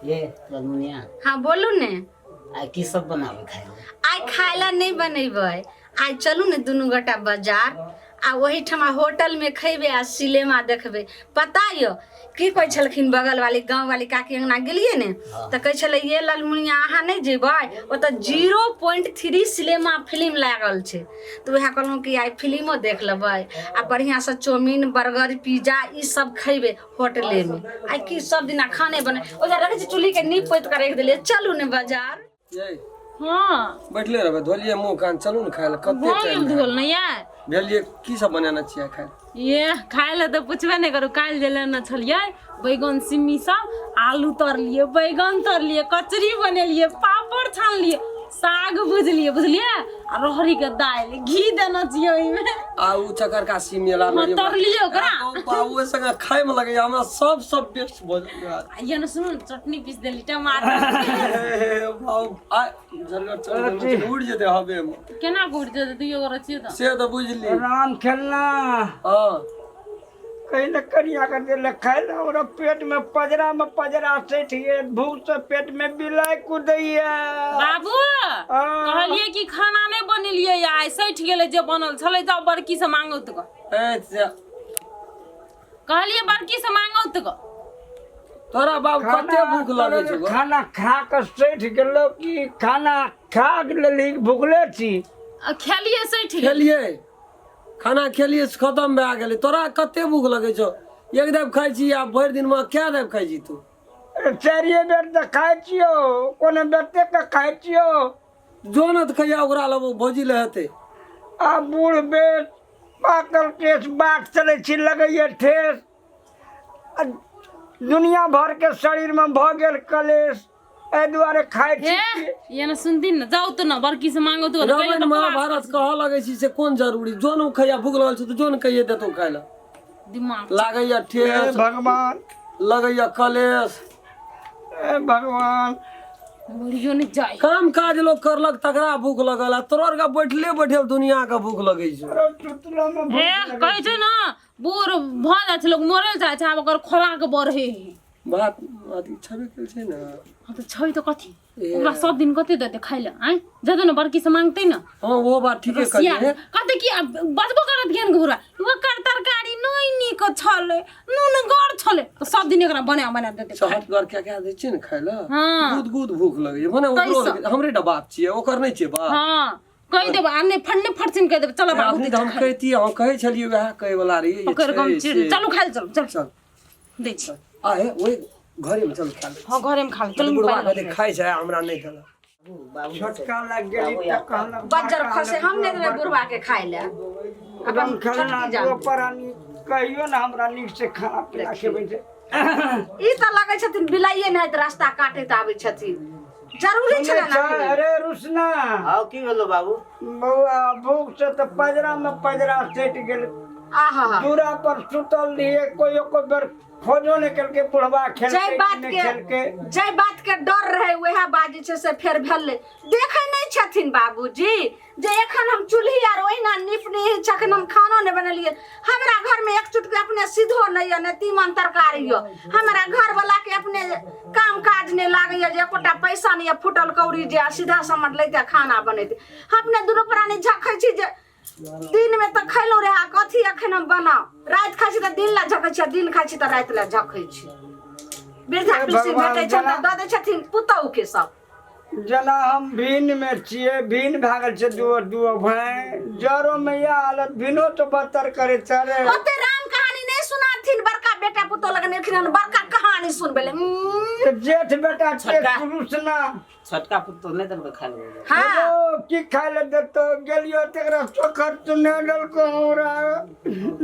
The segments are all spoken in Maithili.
ये ललमुनिया। हाँ, बोलू ने। आइ की सब बनाबै खाइ लए? आइ खाय ला नहि बनेबै। आइ चलू ने दुनू गोटा बाजार आ ओहिठमा होटल में खैबै आ सिनेमा देखबै। पता यौ की कहै छलखिन बगल वाली गाँव वाली काकी? अंगना गेलियै ने तऽ कहै छलै, ये ललमुनिया, अहाँ नहि जेबै ओतऽ? 0.3 सिनेमा फिल्म लागल छै। तऽ उएह कहलहुँ कि आइ फिल्मो देख लेबै आ बढ़िआँसँ चाउमीन, बर्गर, पिज्जा ई सब खैबै होटलेमे। आइ की सब दिना खाने बने ओकरा रखै छै, चूल्हीके नीप पोति कऽ राखि देलियै। चलू ने बाजार। यै। हाँ। बैठले रहबै? धोलियै मुँह कान, चलू ने खाय लए। कते भऽ टाइम गेल धोल ने यार। भेलियै? की सब बनेने छियै खाय लए? ये खाय लए तऽ पुछबे नहि करू। काल्हि जे लेने छलियै बैगन, सिम्मी सब, आलू तरलियै, बैगन तरलियै, कचरी बनेलियै, पापड़ छानलियै, साग भुजलियै, बुझलियै, आ रहरीके दालि, घी देने छियै ओहिमे। आ उ चकरका सीम एला। हाँ, तरलियै ओकरा। बाबू संगे खाय में लगैया हमरा सब सब बेस्ट भोजन। आ ये ने सुनू ने, चटनी पीस देली टमाटर। बाबू आ झरगर चल देलहुँ, उड़ि जेतै हवे में। केना घुटि जेतै? दुइयो गोरे छियै तऽ। से तऽ बुझली। राम खेलना। हँ। कहीं न कनिया के देले खाय ले, ओकरा पेट में पजरा में पजरा सटि गेल, भूख से पेट में बिलाइ कुदैया। बाबू, कहलियै कि खाना नहि बनेलियै आइ, सठि गेलै जे बनल छलै। जाउ बड़की से मांगौ तऽ। ए कहलियै बड़की से मांगौ तऽ। तोरा बाप कते भूख लगै छौ गो? खाना खा के सठि गेलो कि खाना खा लेली, भूखले छी? आ खेलियै, सठि गेल। खेलियै, खाना खेलियै से खतम भए गेलै। तोरा कते भूख लगै छौ? एक दाबि खाइ छी आ भरि दिनमे कए दाबि खाइ छी तू? अरे, चारिए बेर तऽ खाइ छियौ, कोनो बेरते के खाइ छियौ। जो ने तऽ खैया ओकरा लेबो, भौजी ले हेतै। आ बूढ़ बेस पाकल केस, बाट चलै छी लगैए ठेस, आ दुनिया भरके शरीरमे भऽ गेल कलेश, एहि दुआरे खाइ छी। हे, ये ने सुनथिन ने, जाउ तऽ ने बड़की से मांगो तऽ। रामायण महाभारत कहऽ लगै छी से कोन जरूरी? जो ने खैया, भूख लगल छौ तऽ जो ने, कहिए देतौ खाइ लए। दिमाग लागैया हे ठेस, भगवान, लगैया कलेश। हे भगवान। मरियो ने जाय। काम काज लोक करलक तकरा भूख लगल आ तोरा आरके बैठले बैठल दुनिया के भूख लगै छौ। अरे, सुतलोमे भूख हे, कहै छै ने, बूढ़ भऽ जाइ छै लोक, मरल जाइ छै, आब ओकर खोराक बढ़े है। बात अथी छेबे कयल छै ने। हाँ तऽ छै तऽ कथी? ओकरा सब दिन कते देतै खाइ लए? आँय, जेतै ने बड़की से मांगतै ने। हाँ, वो बात ठीके सिया कहलियै। कहतै कि आब बजबो करत ज्ञान के बुढ़ा, ओकर तरकारी नहि नीक छलै, नूनगर छलै, तऽ सब दिन एकरा बना बना देतै। शहर द्वार क्या क्या दै छियै ने खाय लए। हाँ। गुद गुद भूख लगैया मने ओकरो। तैसँ। लगैया। हमरे टा बाप छियै, ओकर नहि छियै बाप? हाँ, कहि देबै आ नहि फटने फटसिन कहि देबै, चल बाबू। अखनी तऽ हम कहितियै, हम कहै छलियै, वएह कहै वला रहियै जे पकड़ि कऽ हम छै चिड़ से। चलू खाइ लए, चलू चल। चल। दै छी। आ हे, ओहि घरेमे चल खा ले। हाँ, घरेमे खा ले, चलू। बुढ़वा पानि कहतै खाइ छै, हमरा नहि देलक। बाबू। छोटका लग गेली तऽ कहलक बज्जर खसे, हम नहि देबै बुढ़वा के खाय लए अपन। राम खेलना। छोटकी जान। दो प्राणी कहियो ने हमरा नीक से खाना पीना खेबै छै। ई तऽ लगै छथिन बिलाइए नहि रास्ता काटैत आबै छथिन, जरूरी छलै ने सुनै छै? अरे रुसना। आउ, की भेलो बाबू? बौआ, भूख से तऽ पजरा में पजरा सटि गेल। आहा हा। दूरा पर सुतल रहियै, कोई एको बेर खोजो नहि केलकै बुढ़वा जाहि खेलकै कि बात नहि के खेलकै। जाहि बात के डर रहे वएह बात जे छै से फेर भेलै। देखै नहि छथिन बाबूजी जे एखन हम चूल्ही आर ओहिना निपने छी, एखन हम खानो नहि बनेलियै। हमरा घरमे एक चुटकी अपने सीधो नहि यऽ, नहि तीमन तरकारी यऽ। हमरा घरवला के अपने काम काज नहि लागैया जे एकोटा पैसा नहि यऽ फूटल कौड़ी जे सीधा समझ लैते खाना बनेते। अपने दुनू प्राणी झखै छी जे दिन में तऽ खैलहुँ रहे, कथी एखन हम बनाउ? राति खाइ छी तऽ दिन ला झखै छी आ दिन खाइ छी तऽ राति ला झखै छी। वृद्धा हे पेंशन भगवान, भेटै छनि तऽ जेना दऽ दै छथिन पुतहु के सब। जेना हम भिन्न में छियै, भिन्न भए गेल छै दू दू भाय, जरो में इएह हालत, भिनो तो बदतर करे छै रे। ओते राम कहानी नहीं सुनाथिन, बड़का बेटा पुतोह लगन एखन हम बड़का कहानी सुनबे ले। तऽ जेठ बेटा छै छोटका। रुसना। छोटका पुतोह नहि देलकै खाय लए? हाँ। हेलो, की खाय लए देतो? गेलियो तकरा चोखर तू नहि देलको हमरा।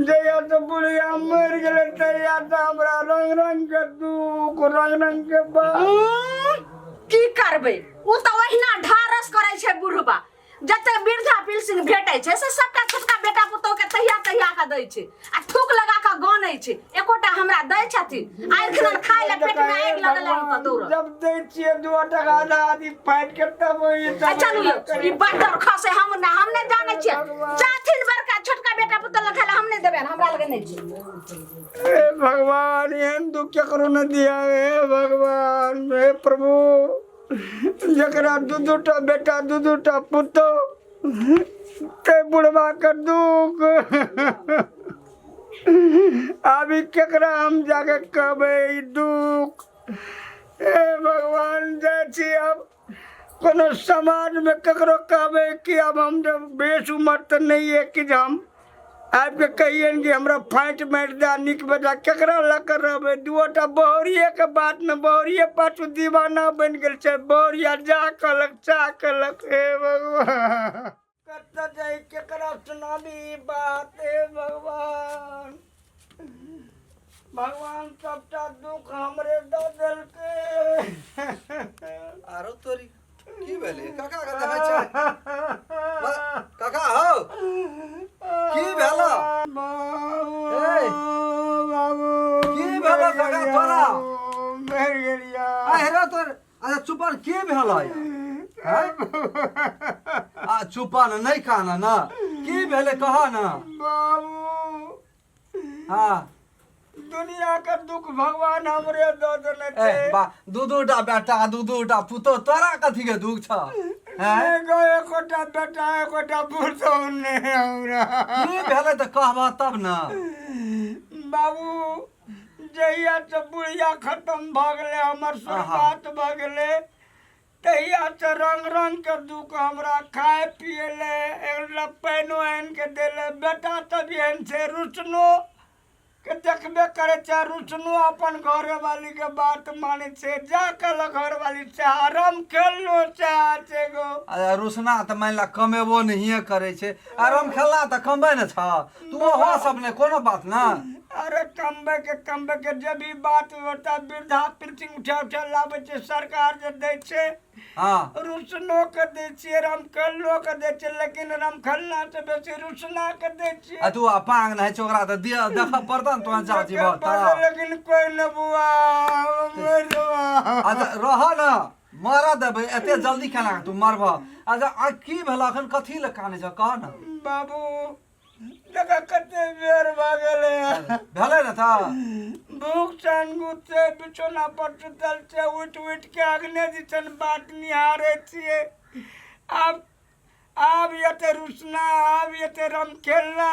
जहिया से बुढ़िया मरि गेलै तहिया से हमरा रंग रंग के दुख, रंग रंग के बात। की करबै, ओ तऽ ओहिना ढारस करै छै बुढ़बा। जते वृद्धा पेंशन भेटै छै से सबटा छोटका बेटा पुतोह के तहिया तहिया के दै छै आ थूक लगा के गनै छै। एकोटा हमरा दै छथिन? आइ खन खाय ले पेट में आगि लगल हन तऽ दौड़ल। जब दै छियै 2 टका आधा आधी फाटि के तब ई आ चलू यौ, ई बड्डर खसे, हम ना हम नहि जानै छियै। जाथिन बड़का छोटका। बेटा पुतोह लग खाय ला, हम नहि देबनि, हमरा लग नहि छै। हे भगवान, एहन दुख केकरो नहि दिया। हे भगवान, हे प्रभु, जकरा दू दूटा बेटा, दू दूटा पुतोह, ते बुढ़वा के दुख अभी केकरा हम जाके कहबै ई दुख? हे भगवान, जाइ छी आब कोनो समाजमे ककरो कहबै कि आब हम जब बेस उमर तऽ नहि यऽ कि जे हम आबिके कहियनि कि हमरा फाँटि मारि दए नीक बेजा। केकरा लऽ कऽ रहबै? दूटा बहुरिएके बातमे बहुरिए पाछू दीवाना बनि गेल छै। बहुरिया जा कहलक चा कहलक। हे भगवान, कतऽ जाइ, केकरा सुनाबी ई बात? हे भगवान, भगवान सबटा दुख हमरे दऽ देलकै। आरो तोरी, की भेलै काका के? देखै छै काका हौ, की भेल? ए, बाबू, की भेल काका तोरा? मरि गेलिया। आ हेरो तोर। अच्छा चुपन, की भेल? आ चुपन, नहि कान न। की भेलै, कह न। बाबू, दुनिया के दुख भगवान हमरे दऽ देने ए छै। बा, दू दूटा बेटा, दू दूटा पुतोह, तोरा कथी के दुख छ, हैं? एगो एकोटा बेटा, एकोटा पुतोह नहि हमरा। की भेलै तऽ कहबह तब न। बाबू, जहिया से बुढ़िया खत्म भऽ गेलै, हमर शुरुआत भऽ गेलै, तहिया से रंग रंग के दुख हमरा। खाय पिए ले एकटा पानिओ आनि के देले। बेटा सब एहन छै, रुसनो के देखबे करै छै। रुसनो अपन घरे वाली के बात मानै छै। जा कहलक घरवाली से आराम खेलनो चाह छै गो। आ रुसना तऽ मानि ला कमेबो नहिए करै छै। आराम खेलला तऽ कमबै ने छ तू, ओहो सब नहि कोनो बात न। अरे कमबे के जे भी बात होता, वृद्धा पेंशन उठा उठा लाबै छै, सरकार जे दै छै। रुसनो के दै छियै, रामखेलनो के दै छियै, लेकिन रामखेलना से बेसी रुसना के दै छियै। आ तू अपांग नहि छै, ओकरा तऽ दिअ देखऽ पड़तऽ ने। तोहन चाची देखे बता पड़तै, लेकिन कोइ न बुआ, मरि जेबा। अच्छा रह न, मरऽ देबै? एते जल्दी केना तू मरबह? अच्छा, आ की भेल अखन? कथी लए कानै छ, कह न। बाबू, देखा कते बेर भऽ गेलै। भेलै ने तऽ। भूख सन गुस्से बिछौना पर सुतल छै, उठि उठि के अग्ने दिसन बाट निहारै छियै। आब आब एते रुसना, आब एते रम खेलना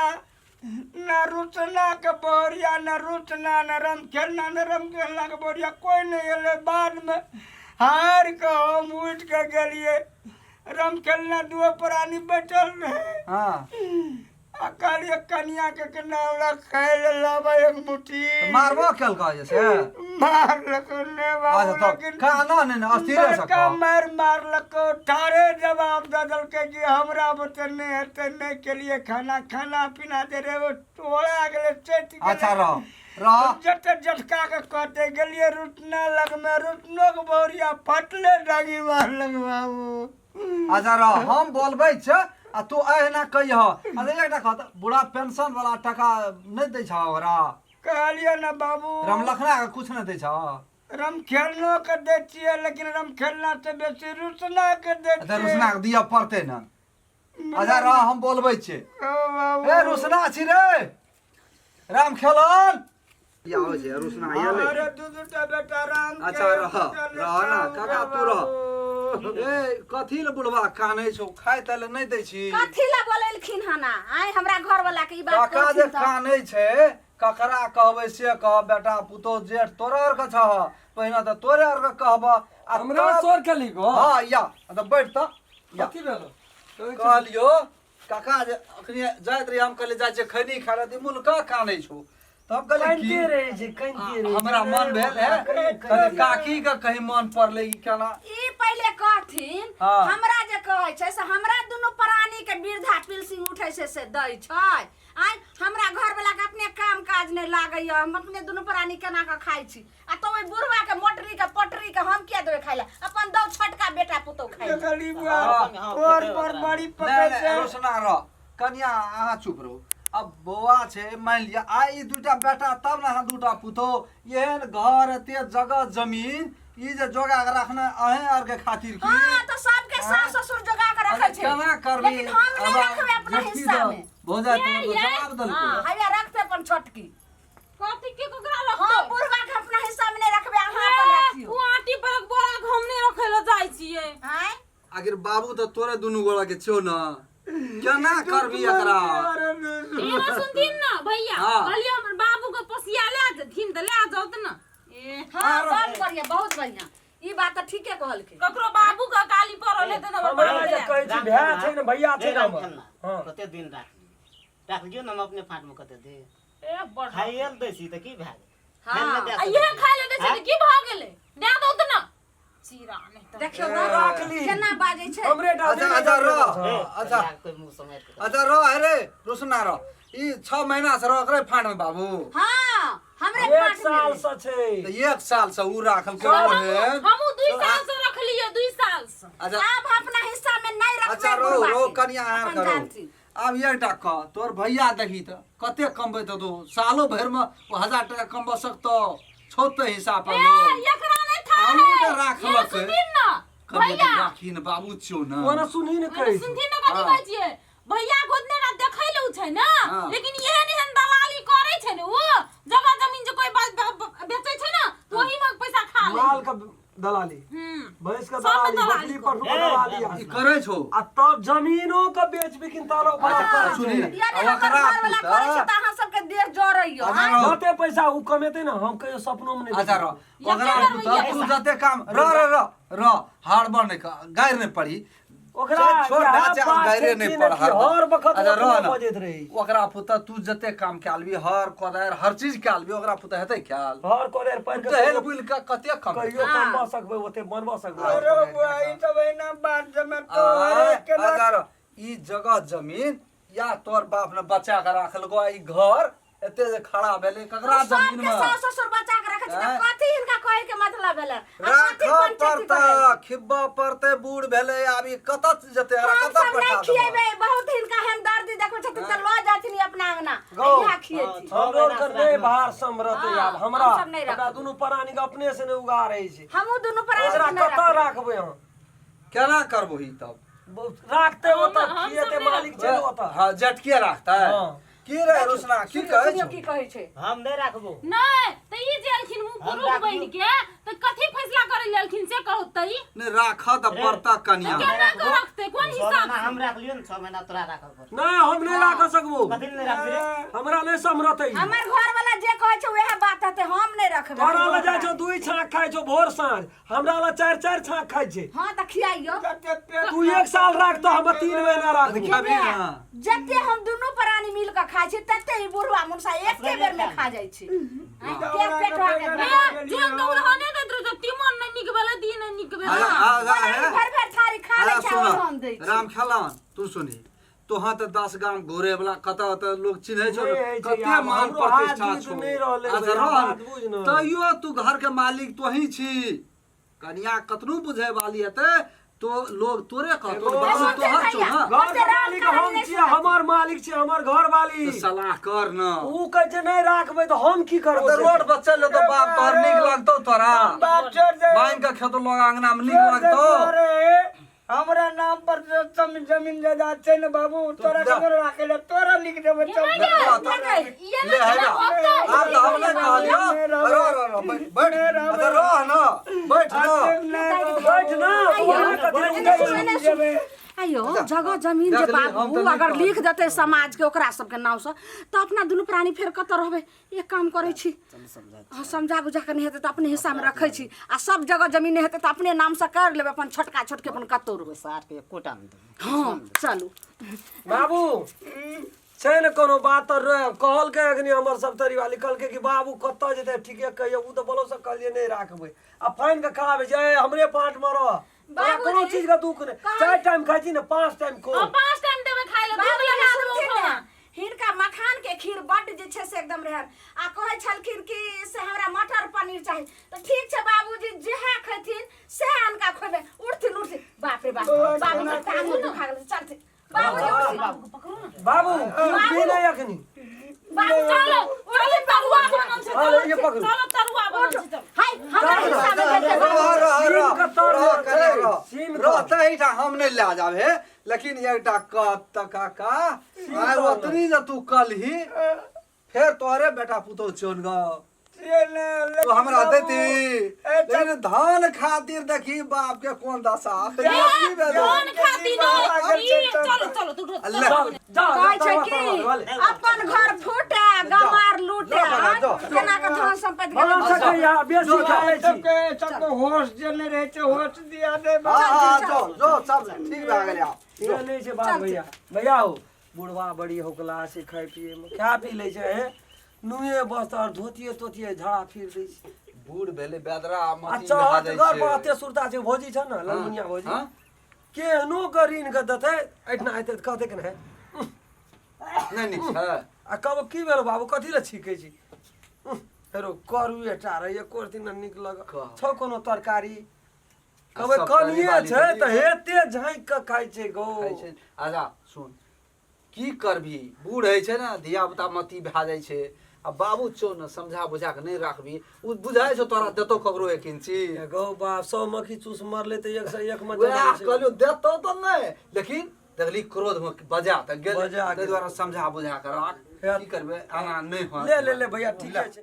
न। रुसना के बोरिया न, रुसना न, रम खेलना न, रम खेलना के बोरिया, कोई नहीं एलै। बादमे हार के हम उठि के गेलियै, रम खेलना दुओ प्राणी बैठल रहे। आ कहलियै कनिया के केना हमरा खाय ले लाबा एक मुट्ठी। तऽ मारबो केलकऽ जे से? मारलको ने बाबू। अच्छा तब लेकिन काना नहि ने, अस्थिरे से बड़का कह। मारि मारलको, ठारे जवाब दऽ देलकै कि हमरा बुते नहि हेतै, नहि केलियै खाना। खाना पीना जे रहे ओ तोड़ा गेलै, चटि गेलै। अच्छा रह रह। जते झटका के कहते गेलियै रुटना लगमे, रुटनो के बोरिया फटले डांगी मारलक बाबू। अच्छा रह, हम बोलबै छै आ तू एहिना कहिह। अच्छा एकटा कह तऽ, बूढ़ा पेंशन वाला टका नहि दै छह ओकरा? कहलियै ने बाबू। रमलखना के कुछ नहि दै छह? रमखेलनो के दै छियै, लेकिन रमखेलना से बेसी रुसना के दै अच्छा छियै। रुसना के दिअ पड़तै ने। अच्छा रह, हम बोलबै छियै। ओ बाबू। ए रुसना छी रे, राम खेलन आबै छै रुसना। अरे दू दूटा बेटा राम के, अच्छा रह, दूटा रह ने, लेता काका, तू रह। बाबू। ए कथी ले बुढ़वा कानै छौ? खाय ताय ले नहि दै छी? कथी ला बोलेलखिन हन आइ हमरा घर वाला के ई बात? काका जे कहथिन तऽ कानै छै, ककरा कहबै से कह। बेटा पुतोह जेठ तोरा आर के छह, पहिने तऽ तोरे आर के कहबह आ हमरा तब सर केली गो। हँ, या तऽ बैठ तऽ या। कथी भेलो? कहलियो काका जे अखनी जाइत रही, हम कहलियै जाइ छियै खैनी खाय लए, तऽ मुलका कानै छौ, तऽ हम कहलियै की कनिते रहै छै, कनिते रहै छै। हमरा मन भेल है, कहलियै काकी के कहीं मन पड़लै ई केना। ई पहिले कहथिन। हमरा जे कहै छै से हमरा दुनू प्राणी के वृद्धा पेंशन उठै छै से दै छै। आइ हमरा घर वाला के अपने काम काज नहि लागैया, हम अपने दुनू प्राणी केना कऽ खाइ छी, आ तो ओहि बुढ़वा के मोटरी के पटरी के हम किया देबै खाइ लए? अपन दौ छोटका बेटा पुतोह खाइ लए। देखली बुआ, हाँ। तोर पर बड़ी नहि पकड़ नहि छै। रोशना रह, कनिया अहाँ चुप रहू। अब बौआ छै, मानि लिअ आइ ई दूटा बेटा तब ने अहाँ दूटा पुतोह। एहन घर, एते जगह जमीन, ई जे जोगा के रखने अहें आर के खातिर की? हाँ, तऽ सबके सास ससुर जोगा के रखै अरे छै, केना करबी? लेकिन हम नहि आब रखबै अपना झटकी हिस्सा दऽ। मे। भौजाई तोहर जवाब देलको। हैया रखते अपन छोटकी। कथी के ककरा हाँ, रखतै? बुढ़वा के अपना हिस्सा में नहीं रखबे, अहाँ अपन रखियो। ओ आटी पर बोरा के हम नहि रखै लए जाइ छियै। आँय? आखिर बाबू तऽ तोरे दुनू गोड़ा के छौ न, केना करबी एकरा? एना सुनथिन न भैया। हाँ। कहलियै हमर बाबू के पोसिया लए जेथिन तऽ लए जाउत न। ए हाँ, बड़ बढ़िया, बहुत बढ़िया, ई बात तऽ ठीके कहलकै। ककरो बाबू के गाली पड़ल हेतै तऽ हमर हमरा बाबू जे लए। कहै छी भाय छै ने, भैया छै ने हमर। हाँ। कते दिन राख राख लियौ ने, हम अपने फाँट में कते दे ए बड़ खाइए लए दै छी तऽ की भए गेल? हाँ। खाइ लए दए आ सकै इहे छी। खाय लए दै छै तऽ की भऽ गेलै? दए दौ तऽ न चीरा नहि तऽ। देखियौ तऽ राख ली। केना बाजै छै। हमरे टा अच्छा अच्छा रह। ए, अच्छा। कनिया के कोइ मुँह सम्हारि कऽ। अच्छा रह रे रोशना रह, ई 6 महीना से रह रे फाँट में बाबू। हाँ, हमरे एक पाँच में साल रहे। से छै। तऽ 1 साल से उ राखल के रहे। हमहूँ 2 साल से रखलियै, 2 साल से। अच्छा। आब अपना हिस्सा में नहीं रखबै। अच्छा रहो बुढ़वा रहो के। कनिया आर अपन करो। जानथिन। आब एकटा कह, तोर भैया देखी तऽ कते कमबैत हेतौ? सालो भरिमे ओ 1000 टका कमबऽ सकतौ? छौ तऽ हिसाब पर ए लोग। एकरा नहि था आउ है। तऽ राखलक। ये सुनथिन न कनिया भैया। राखी ने बाबू छियौ ने। ओना सुनही ने कहै ओने छै। सुनथिन न कथी हाँ। कहै छियै? भैया गोदने ना देखै ले उ छै ने। हाँ। लेकिन एहन एहन दलाली करै छै ने, ओ जगह जमीन जे कोई बेचै छै ने तऽ ओही में पैसा खा लै। माल के दलाली, भैंस के सब में दलाली, दलाली बकरी पशु के दलाली। ई करै छौ। आ तब जमीनो के बेच बिकिन तारो अच्छा बड़ा करै सुनी छै। ने यानी आ हमर ओकरा घरवला करै छै पुतह तऽ अहाँ सबके देह जरैयो। अच्छा रह। जते पैसा उ कमेतै ने, हम कहियो सपनो में नहीं अच्छा रह। देखबै। ओकरा या पुतह तू जते काम रह रह रह रह हार नहि गारि नहि पड़ी। ओकरा छोड़ इएह दा, बात गाइरे छै नहि कि पढ़ ने कि हर बखत अच्छा रह ओतने न। बजैत रही। ओकरा पुतह तू जते काम कए लेबही, हर कोदारि हर चीज कए लेबही, ओकरा पुतह हेतै ख्याल? हर कोदारि पारि के टहल बुलि कऽ कते कम कहियो कमबा सकबै, ओते बनबा सकबै। अरे बुआ, ई सब एना बात जमे तोहरे केना? अच्छा रह, ई जगह जमीन या तोर बाप ने बचा के राखलको, ई घर एते जे खड़ा भेलै ककरा जमीन सबके में? सास ससुर बचा के रखै छै तऽ आँय? कथी हिनका कहै के मतलब भेलै आ कथी राखऽ पंचायती पड़तै, करै? खिब्बऽ पड़तै, बूढ़ भेलै आब ई कतऽ जेतै, एकरा हम कतऽ सब नहि पठा देबै? खिएबै, बहुत हिनका हमदर्दी देखबै छथिन तऽ लऽ जाथिन ई अपना अंगना आ गौ। इएह खिएथिन। हमरो आरके नहि भार सम्हरतै आब। हमरा हमसब नहि हमरा रखबै। दुनू प्राणी के अपने से नहि उगा रहै छै। हमहूँ दुनू प्राणी ओकरा नहि कतऽ रखबै। राखबै हम? केना करबो ई तब? राखते ओतऽ हम सब खिएते नहि मालिक छै ने ओतऽ। हाँ, जटके राखतै। हाँ। की रे रोशना, की कहै सुनियौ छौ? की कहै छै। हम नहि राखबो। नहि तऽ ई जे एलखिन मुँह हम पुरुख राखलियौ। बनि के तऽ कथी फैसला करै लए एलखिन से कहू तऽ ई? नहि राखऽ तऽ पड़तऽ कनिया। केना के रखतै, कोन 6 हिसाब महीना से? हम राखलियौ ने, 6 महीना तोरा राखऽ पड़तौ। नहि, हम नहि राख सकबो। कथी लए नहि राखबी रे? हमरा नहि सम्हरतै ई। हमर घर वाला जे कहै छै उएह बात हेतै, हम नहि रखबै। तोरा लए जाइ छौ 2 छाँक खाइ छौ भोर साँझ, हमरा लए 4 4 छाँक खाइ छै। हाँ तऽ खियाइयो। जते पेट तू 1 साल राख तऽ हम 3 महीना राखबो। खेबही ना। जते हम दुनू प्राणी मिल के खाइ छी तते ई बुढ़वा मुनसा एके बेर में खा जाइ छै। के पेट भऽ गेल? ए, जे हम तऽ उड़हने दैत रहै तीमन नहि नीक भेलै, दी नहि नीक भेलै। अच्छा, अच्छा, हे। भरि भरि थारी खा लै अच्छा, छै और हम दै सुन छी। राम खेलावन, तू सुनी, तोहाँ तऽ 10 गाम घुरे वाला कतऽ कतऽ लोग चिन्है छौ, नहि होइ छै कते आब, मान हमरो हाथ प्रतिष्ठा दूध छौ। नहि रहलै अच्छा भैया, रह, बात बुझ न। तैयो तू घर के मालिक तोही छी, कनिया कतनो बुझे वाली हेतै तो लोग तोरे कहतौ, एगो बाबू सुनते तोहर छौ भैया। ना। घर के ओते राम मालिक कहानी हम नहि छियै, सुनाती। हमर मालिक छियै, हमर घर वाली। तऽ सलाह कर न। ऊ कहै छै नहि राखबै तऽ हम की करबो? तऽ रोड पर चलि जेतौ बाप तोहर, नीक लगतौ तोरा? बाप छोड़ दे। मांगि के खेतौ लोग अंगना मे, नीक छोड़ दे। लगतौ? तोरे हमरा नाम पर जो सब जमीन जायदाद छै ने बाबू, तोरा जा। ककरो राखे ले तोरा लिख देबो सब। ये ले है ना, आब तऽ हम नहि कहलियौ। रह रह रह, बैठ बैठ। अच्छा रह न, बैठ न। बैठ ना, तोरा कथी लए उठै छी? आइयो जगह जमीन जे देख ली, हम बाबू तऽ नहि अगर कहब। लिख देतै समाज के ओकरा सबके नाम से तऽ अपना दुनू प्राणी फेर कतऽ रहबै? एक काम करै छी, हाँ, समझा बुझा के नहि हेतै तऽ अपने हिस्सामे रखै छी आ सब जगह जमीन नहि हेतै तऽ अपने नामसँ कर लेबै, अपन छोटका छोटके अपन कतौ रहबै। सार के एकोटा नहि देबै। हाँ चलू। बाबू छै ने कोनो बात तऽ रहे कहलकै अखनी हमर सब तरी वाली कहलकै कि बाबू कतऽ जेतै, ठीके कहियौ। उ तऽ बोलो से कहलियै नहि राखबै आ फाइन के खराब छै, ए, हमरे पाँट मे रह, तोरा बाबूजी, कोनो चीज के दुख नहि। 4 टाइम खाइ छी ने, 5 टाइम खो। हम 5 टाइम देबै खाइ लए, दूध बाबूजी लगा देबै सुनथिन उठौना। ने, हिनका मखान के खीर बड्ड जे छै से एकदम रहन आ कहै छलखिन कि से हमरा मटर पनीर चाही, तऽ ठीक छै बाबूजी, जेहा खैथिन सएह अनका खोबे। उठथिन उठथिन, बाप रे बाप, बाबू के टांग दुखा गेलै, चलथिन बाबूजी उठथिन। बाबू उठबी नहि अखनी। बाबू चलो चलो तरुआ बनल छै। हाँ, चलो ये पकड़ू। चलो तरुआ बनल छै, चलो। हाय, हमरा हिस्सा में देते रह बाबूजी। रह सीम रह के तर रह छै, कनिया रह। सीम रह तर। तऽ एहिठाम हम नहि लए जाब हे। लेकिन एकटा कह त काका, आइ ओतनी जे तू कलही, फेर तोरे बेटा पुतोह चोन गो। से ने, लेकिन तू हमरा बाबू, देती, ए, चल। लेकिन धान खातिर देखी बाप के कोन दशा की भेलै? कोन खातिर चल, ई, चल, चलो चलो तू उठो, ले। चलो। जा कहै छै कि अपन घर फूटे गमार लूटे। जा बाबा, जा। केना के धन संपत्ति के भगवान सकैया बेसी खाइ छी। सबके सबके होश जे नहि रहै छै, होश दिया दे। हाँ हाँ, जो जो, सब ठीक भए गेलै आब। से नहि छै बात भैया। भैया हो, बुढ़वा बड़ी होकला से खाइ पिए मे खा पी लै छै, हे नुए बस्तर धोतिए तोतिए झड़ा फिर दै छै। बूढ़ भेलै बेदरा आ मती भए चहट जाइ घर पर छै। एते सुरता छै भौजी छै ने, ललमुनिया भौजी। हाँ? केहनो के ऋण के देतै, एहिठिना एतै तऽ कहतै कि नहि। नहि नीक छै। आ कहबो की भेल बाबू, कथी लए छीकै छी? हेरो करुए टा रहै, एको रत्ती नहि नीक लग कह। छौ कोनो तरकारी? कहबै सब तरी कनिए बाली छै तरी तऽ हेते झाँकि कऽ खाइ छै गो। खाइ छै। अच्छा सुन, की करबही, बूढ़ होइ छै ने, धिया पुता मती भए जाइ छै। आ बाबू छौ ने, समझा बुझा कऽ नहि राखबही, ओ बुझाइ छौ तोरा देतौ ककरो एक इंची? गौ बाप, 100 मक्खी चूस मरलै तऽ एक सए एक मे वएह जनै छै। कहलियौ देतौ तऽ नहि, लेकिन देखली क्रोध मे बजा तऽ गेल। बजा ताहि गेल। दुआरे समझा बुझा कऽ राख। हे। की करबै, आना नहि होत। ले ले ले भैया, ठीके छै।